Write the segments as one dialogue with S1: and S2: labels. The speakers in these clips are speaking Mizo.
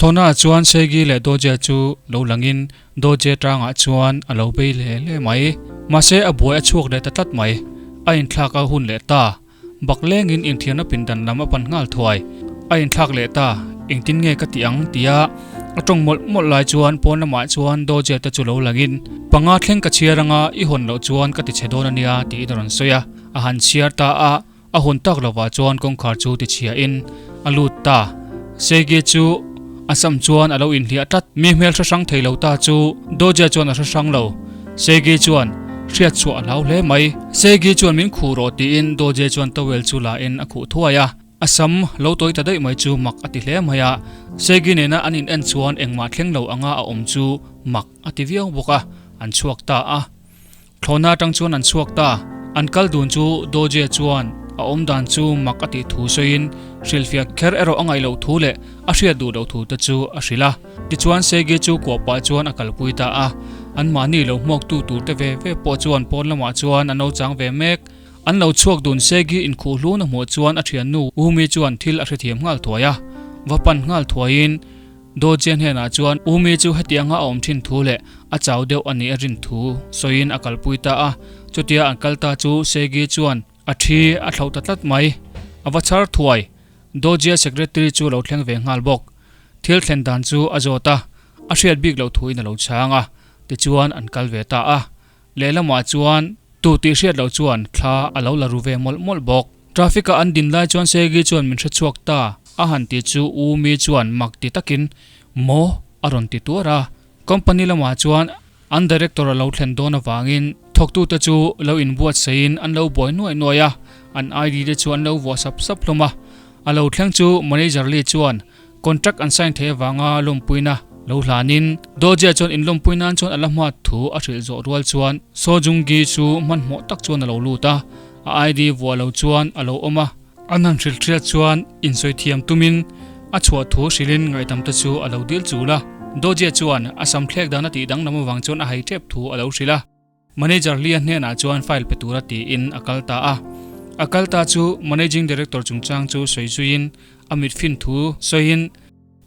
S1: Thlawhnaah chuan Segi leh Doje chu lo langin Doje tangah chuan a lo bei hle hle mai. Mahse a buai a chhuak leh ta tlat mai. A inthlak a hun leh ta. Bak lengin inthiarna pindan lam a pan nghal thuai. A inthlak leh ta, engtin nge ka tih ang tia a tawng mawlh mawlh lai chuan pawn lamah chuan Doje te chu lo langin, Panga thleng ka chhiar anga i hawn loh chuan ka ti chhe dawn a nia tiin a rawn sawi a. A han chhiar ta a, a hawn tak lovah chuan kawngkhar chu ti chhiahin a lut ta. Segi chu a sam chuan a lo inhliah tlat. Mi hmel hre hrang thei lo ta chu Doje chuan a hre hrang lo. Segi chuan hriat chhuah a hlau hle mai. Segi chuan min khuh rawh tiin Doje chuan towel chu la in a khuh thuai a. A sam lo tawi ta daih mai chu mak a ti hle mai a. Segi nena an in en chuan engmah thleng lo anga a awm chu mak a ti viau bawk a, an chhuak ta a. Thlawhna atang chuan an chhuak ta. An kal dun chu Doje chuan a awm dan chu mak a tih thu sawiin hrilhfiah kher erawh a ngaih loh thu leh a hriat duh loh thu te chu a hrilh a. Tichuan Segi chu kuah pah chuan a kalpui ta a. Anmahni lo hmuaktu tur te ve ve pawh chuan pawn lamah chuan an lo chang ve mek. An lo chhuak dun Segi inkhuh hlun a hmuh chuan a thiannu Umi chuan thil a hrethiam nghal thuai a. Va pan nghal thuaiin Doje hnenah chuan Umi chu hetianga a awm thin thu leh a chau deuh a nih a rin thu sawiin a kalpui ta a. Chutia an kal ta chu Segi chuan a thi a thlauh ta tlat mai. A va chhar thuai. Dojia secretary chu lo thleng ve nghal bawk. Thil thlen dan chu a zawt a, a hriat bik loh thuin a lo chhang a. Tichuan an kal ve ta a. Lehlamah chuan tu tih hriat loh chuan thla a lo la ru ve mawlh mawlh bawk. Traffic a an din lai chuan Segi chuan min hre chhuak ta a han ti chu U Mi chuan mak ti takin Maw? a rawn ti tuar a. Company lamah chuan an director a lo thlen dawn avangin thawktute chu lo inbuatsaihin an lo buai nuaih nuaih a, an ID te chu an lo vuah sap sap hlawm a. A lo thleng chu manager Lee chuan Contract an sign theih avanga lawmpuina lo hlanin Doje chuan inlawmpui nan chuan a la hmat thu a hrilh zawh rual chuan Seo Jung Gi chu hmanhmawh tak chuan a lo lut a, a ID vuah lo chuan a lo awm a. An han hrilh hriat chuan insawi thiam tumin a chhuah thu hrilhin ngaihdam te chu a lo dil chul a. Doje chuan a sam thlek dan a tih danglam avang chuan a hai tep thu a lo hrilh a. Manager Lia hnenah chuan file pe tura tiin a kal ta a. A kal ta chu Managing Director chungchang chu sawi zuiin a mit fin thu sawiin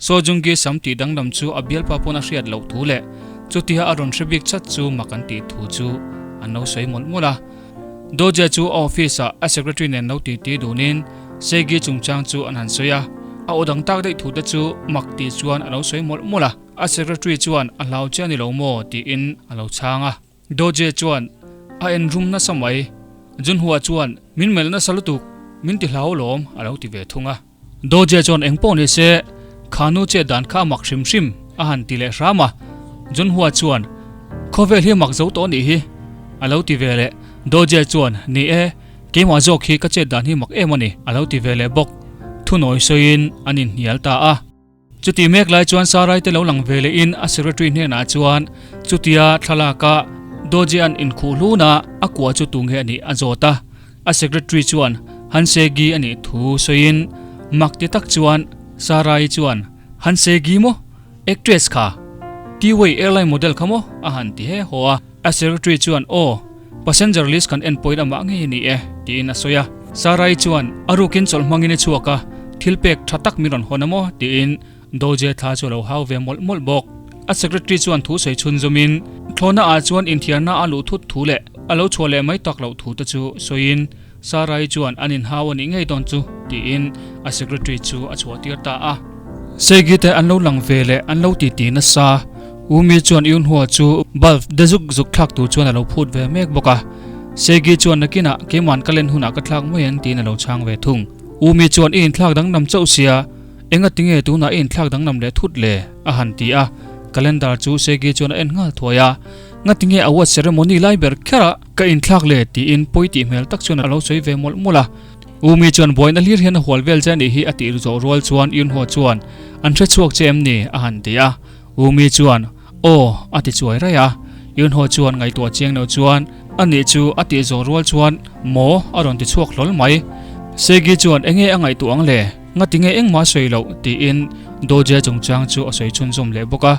S1: Seo Jung Gi sam tih danglam chu a bialpa pawn a hriat loh thu leh chutia a rawn hre bik chat chu mak an tih thu chu an lo sawi mawlh mawlh a. Doje chu a office ah a secretary nen lo titi dunin Segi chungchang chu an han sawi a. A aw dang tak daih thu te chu mak tih chuan a lo sawi mawlh mawlh a. A secretary chuan a hlau che a ni lo maw tiin a lo chhang a. Doje chuan a en rum nasa mai. Junhua chuan min melh nasa lutuk, min ti hlau lawm a lo ti ve thung a. Doje chuan eng pawh ni se, kha nu chet dan kha a mak hrim hrim a han ti leh hram a. Junhua chuan khawvel hi mak zo tawh nih hi a lo ti ve leh. Doje chuan ni e, keimah zawk hi ka chet dan hi mak em a ni a lo ti ve leh bawk. Thunawi sawiin an inhnial ta a. Chuti mek lai chuan Sarai te lo lang ve leh in a secretary hnenah chuan chutia thlalak a Doje an inkhuh hlun a, a kua chu tunge a nih a zawt a. A secretary chuan Hansegi a nih thu sawiin mak ti tak chuan Sarai chuan Hansegi maw? Actress kha? T-Way airline model kha maw? a han ti he haw a. A secretary chuan aw, passenger list kan en pawhin amah ngei a ni e tiin a sawi a. Sarai chuan a rukin chawlh hmangin a chhuak a, thil pek tha tak min rawn hawn a maw tiin Doje thla chu a lo hau ve mawlh mawlh bawk. A secretary chuan thu sawi chhun zawmin thlawhna ah chuan inthiarna a luh thut thu leh a lo chhuah leh mai tak loh thu te chu sawiin Sarai chuan an inhau a nih ngei dawn chu tiin a secretary chu a chhuah tir ta a. Segi te an lo lang ve leh an lo titi nasa. Umi chuan Yunhua chu bulb de zuk zuk thlak tur chuan a lo phut ve mek bawk a. Segi chuan nakinah keiman ka len hunah ka thlak mai ang tiin a lo chhang ve thung. Umi chuan i inthlak danglam chauh sia, enga tinge tunah i inthlak danglam leh thut le? a han ti a. Calendar chu Segi chuan a en nghal thuai a. Nga tinge award ceremony lai ber kher a ka inthlak le tiin pawi tih hmel tak chuan a lo sawi ve mawlh mawlh a. Umi chuan buaina hlir hian a hual vel che anih hi a tih zawh rual chuan Yunhua chuan an hre chhuak che em ni? a han ti a. Umi chuan, Aw, a ti chuai raih a. Yunho chuan ngaihtuah chiang lo chuan, A nih chu, a tih zawh rual chuan, Maw? a rawn ti chhuak hlawl mai. Segi chuan, Enge a ngaihtuah ang le? Ngati nge engmah a sawi loh? tiin Doje chungchang chu a sawi chhunzawm leh bawk a.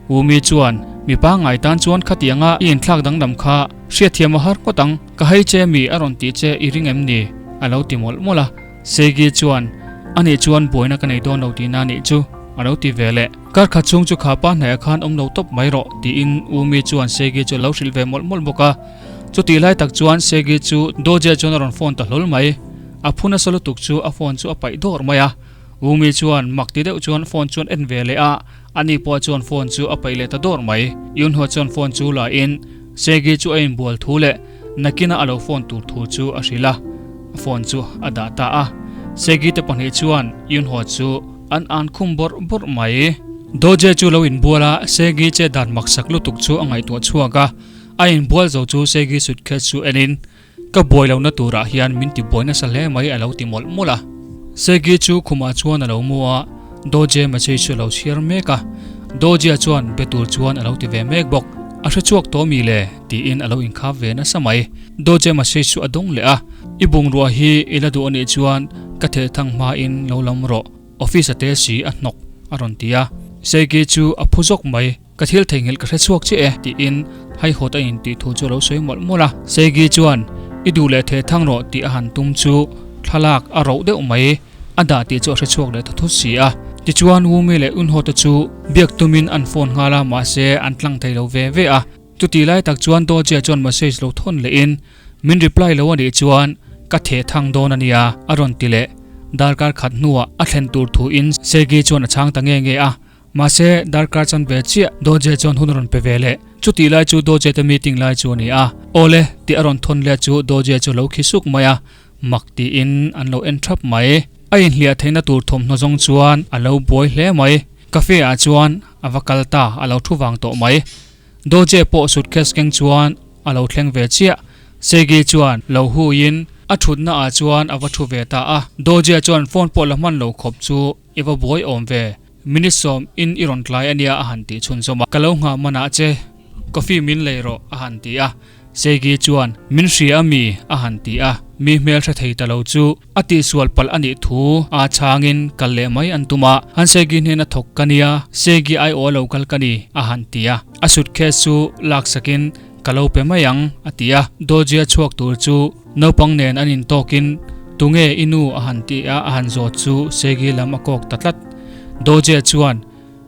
S1: Umi chuan, Mi pangngai tan chuan khatianga i inthlak danglam kha hriatthiam a har ngawt ang, ka hei che mi a rawn tih che i ring em ni? a lo ti mawlh mawlh a. Segi chuan, A nih chuan buaina ka nei dawn lo tihna a nih chu. A lo ti ve leh. Kar khat chhung chu kha pa hnaihah khan awm lo tawp mai rawh, tiin Umi chuan Segi chu a lo hrilh ve mawlh mawlh bawk a. Chutih lai tak chuan Segi chu Doje chuan a rawn phone ta hlawl mai. A phu nasa lutuk chu a phone chu a paih dawr mai a. Umi chuan mak ti deuh chuan phone chuan en ve leh a, ani pawh chuan phone chu a paih leh ta dawr mai. Yunhua chuan phone chu la in Segi chu a inbual thu leh nakina a lo phone tur thu chu a hrilh a, a phone chu a dah ta a. Segi te pahnih chuan Yunhua chu an an khum bawrh bawrh mai. Doje chu lo inbual a, Segi che dan maksak lutuk chu a ngaihtuah chhuak a, a inbual zo chu Segi suitcase chu en in Ka buai lohna turah hian min ti buai nasa hle mai a lo ti mawlh mawlh a. Segi chu khumah chuan a lo mu a, Doje message chu a lo chhiar mek a. Dojia chuan be tur chuan a lo ti ve mek bawk. A hre chhuak tawh mi le? tiin a lo inkhap ve nasa mai. Doje message chu a dawng leh a, I bungrua hi i la duh anih chuan ka thehthang hmain lo lam rawh, office a te si a hnawk a rawn ti a. Segi chu a phu zawk mai. Ka thil theihnghilh ka hre chhuak chiah e, tiin haihawt a intih thu chu a lo sawi mawlh mawlh a. Seigi chuan, I duh leh theh thang rawh tih a han tum chu thlalak a roh deuh mai, a dah tih chu a hre chhuak leh ta thut si a. Tichuan Wumi leh Unho te chu biak tumin an phone nghal a, mahse an tlang thei lo ve ve a. Chutih lai tak chuan Dojia chuan message lo thawn lehin, Min reply lo anih chuan ka theh thang dawn a nia, a rawn ti leh. Darkar khat hnuah a thlen tur thuin Seigi chuan a chhang ta nge nge a. Mahse, darkar chan ve chiah Doje chuan hun a rawn pe ve leh. Chutih lai chu Doje te meeting lai chu a ni a. Awle, tih a rawn thawn let chu Doje chu a lo khi suk mai a, mak tiin an lo en thap mai. A inhliah theihna tur thawmhnaw zawng chuan a lo buai hle mai. Cafe ah chuan a va kal ta, a lo thu vang tawh mai. Doje pawh suitcase keng chuan a lo thleng ve chiah. Segi chuan lo huiin a thutna ah chuan a va thu ve ta a. Doje chuan phone pawh la hman lo khawp chu i va buai awm ve. Minute sawm in i rawn tlai ania a han tih chhunzawm a, ka lo nghah manah che coffee min lei rawh a han ti a, Seigi chuan min hria a mi a han ti a, mi hmel hre thei ta lo chu a tihsual palh a nih thu a chhangin kal leh mai an tum a, han Seigi hnena thawk ka nia, Seigi aiawh a lo kal ka ni a han ti a, a suitcase chu laksakin ka lo pe mai ang a ti a, Dawjia chhuak tur chu naupang nen an intawkin tunge i nu a han ti a, a han zawt chu Segi lam a kawk ta tlat. Dawjia chuan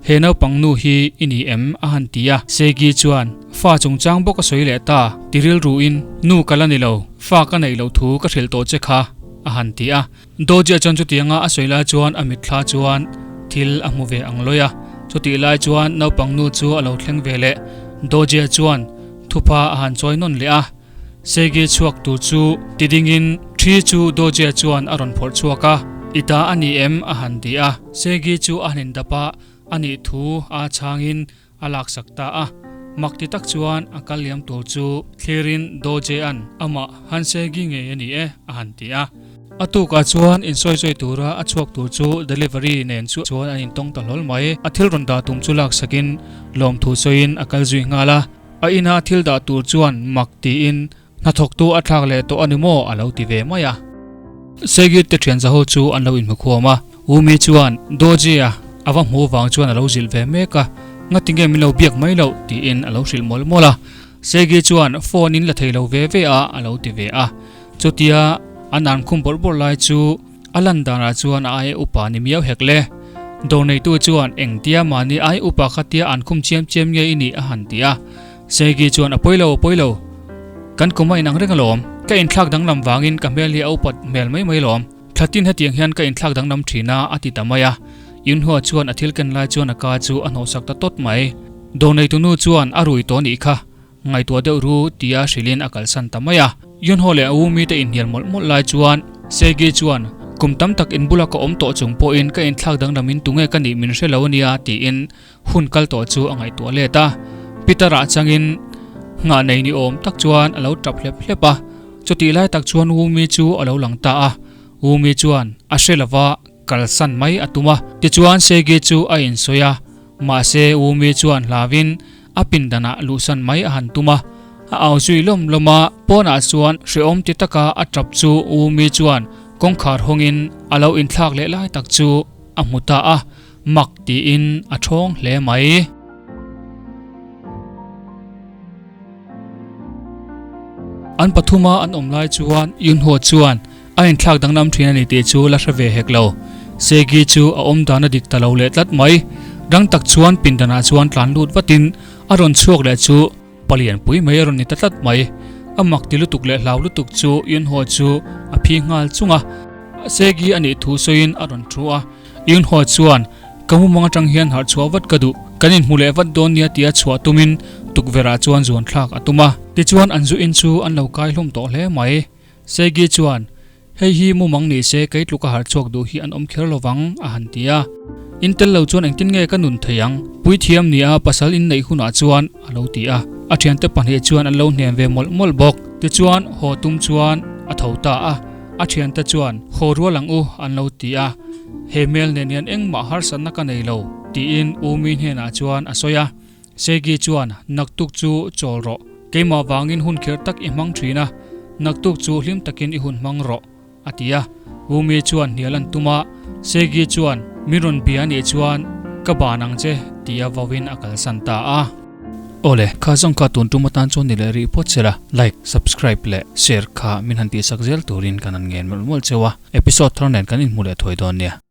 S1: He naupang nu hi i ni em? a han ti a, Segi chuan Fa chungchang bawk a sawi leh ta, ti rilruin nu ka la ni lo, fa ka neih loh thu ka hrilh tawh che kha a han ti a. Dawjia chuan chutianga a sawi lai chuan a mitthla chuan thil a hmu ve ang lawi a, chutih lai chuan naupang nu chu a lo thleng ve leh. Dawjia chuan thupha a han chawi nawn leh a, Segi chhuak tur chu ti dingin thi chu Dawjia chuan a rawn phawrh chhuak a, I ta a ni em? a han ti a. Segi chu a han indap a, a nih thu a chhangin A laksak ta a, mak ti tak chuan a kal liam tur chu thlirin Doje'an amah Hansegi ngei a ni e a han ti a. A tukah chuan insawi sawi tura a chhuak tur chu delivery nen chu chuan an intawng ta hlawl mai. A thil rawn dah tum chu laksakin lawmthu sawiin a kal zui nghal a. A ina thil dah tur chuan mak tiin Hnathawktu a thlak leh tawh a ni maw? a lo ti ve mai a. Segit te thian zaho chu an lo inhmukhawm a, Umi chuan Doji-a a va hmuh vang chuan a lo zilh ve mek a, Ngati nge min lo biak mai loh? tiin a lo hrilh mawlh mawlh a. Segi chuan phone in la thei lo ve ve a a lo ti ve a. Chutia an an khum bawrh bawrh lai chu a lan danah chuan a ai upa ni miau hek le. Dawr neitu chuan engtia mahni ai upa khatia an khum chiam chiam nge i nih a han ti a. Segi chuan a pawi lo, a pawi lo. Kan kum a inang reng alawm. Ka inthlak danglam vangin ka hmel hi a upat hmel mai mai lawm. Thlatin hetiang hian ka inthlak danglam thin a, a ti ta mai a. Yunhua chuan a thil ken lai chuan a ka chu a hnawhsak ta tawt mai. Dawrneitunu chuan a rui tawh nih kha ngaihtuah deuh ru tia hrilhin a kalsan ta mai a. Yunhua leh a u mite inhnial mawlh mawlh lai chuan Segi chuan kum tam tak inbula ka awm tawh chung pawhin ka inthlak danglamin tunge ka nih min hre lo ania tiin Hun kal tawh chu a ngaihtuah let a, Peter-a changin nghah nei ni awm tak chuan a lo tap hlep hlep a. Chutih lai tak chuan Wumi chu a lo lang ta a, Wumi chuan a hre lova kalsan mai a tum a. Tichuan Segi chu a insawi a, mahse Wumi chuan hlauin a pindanah luhsan mai a han tum a. A au zui lawm lawm a, pawnah chuan hrehawm ti taka a tap chu Wumi chuan kawngkhar hawngin a lo inthlak leh lai tak chu a hmu ta a. Mak tiin a thawng hle mai. An pathuma an awm lai chuan Yunhua chuan a inthlak danglam thin a ni tih chu la hre ve hek lo. Segi chu a awm dan a dik ta lo leh tlat mai. Rang tak chuan pindanah chuan tlan lut vatin a rawn chhuak leh chu palian pui mai a rawn ni ta tlat mai. A mak ti lutuk leh hlau lutuk chu Yunho chu a phi nghal chung a. Segi a nih thu sawiin a rawn thu a. Yunho chuan Ka mumang atang hian harh chhuah vat ka duh, kan inhmu leh vat dawn nia tia chhuah tumin tukverh ah chuan zuan thlak a tum a. Tichuan an zu in chu an lo kai hlawm tawh hle mai. Segi chuan, Hei hi mumang ni se kei tluka harh chhuak duh hi an awm kher lovang, a han ti a. In tel lo chuan engtin nge ka nun thei ang? Puithiam nia pasal in neih hunah chuan, a lo ti a. A thiante pahnih chuan an lo hnem ve mawlh mawlh bawk. Tichuan haw tum chuan a tho ta a. A thiante chuan, Haw rual ang u, an lo ti a. He hmel nen hian engmah harsatna ka nei lo, tiin U Mi hnenah chuan a sawi a. Segi chuan, Naktuk chu chawl rawh. Keimah vangin hun kher tak i hmang thin a, naktuk chu hlim takin i hun hmang rawh, a ti a. U Mi chuan hnial an tum a, Segi chuan, Min rawn bia anih chuan ka ban ang che, tia vauin a kalsan ta a. Awle, kha zawng kha tun tum atan chuan ni leh rih phawt sela, like, subscribe leh share kha min han tihsak zel turin kan han ngen mawlh mawlh cheu a, episode thar nen kan inhmu leh thuai dawn nia.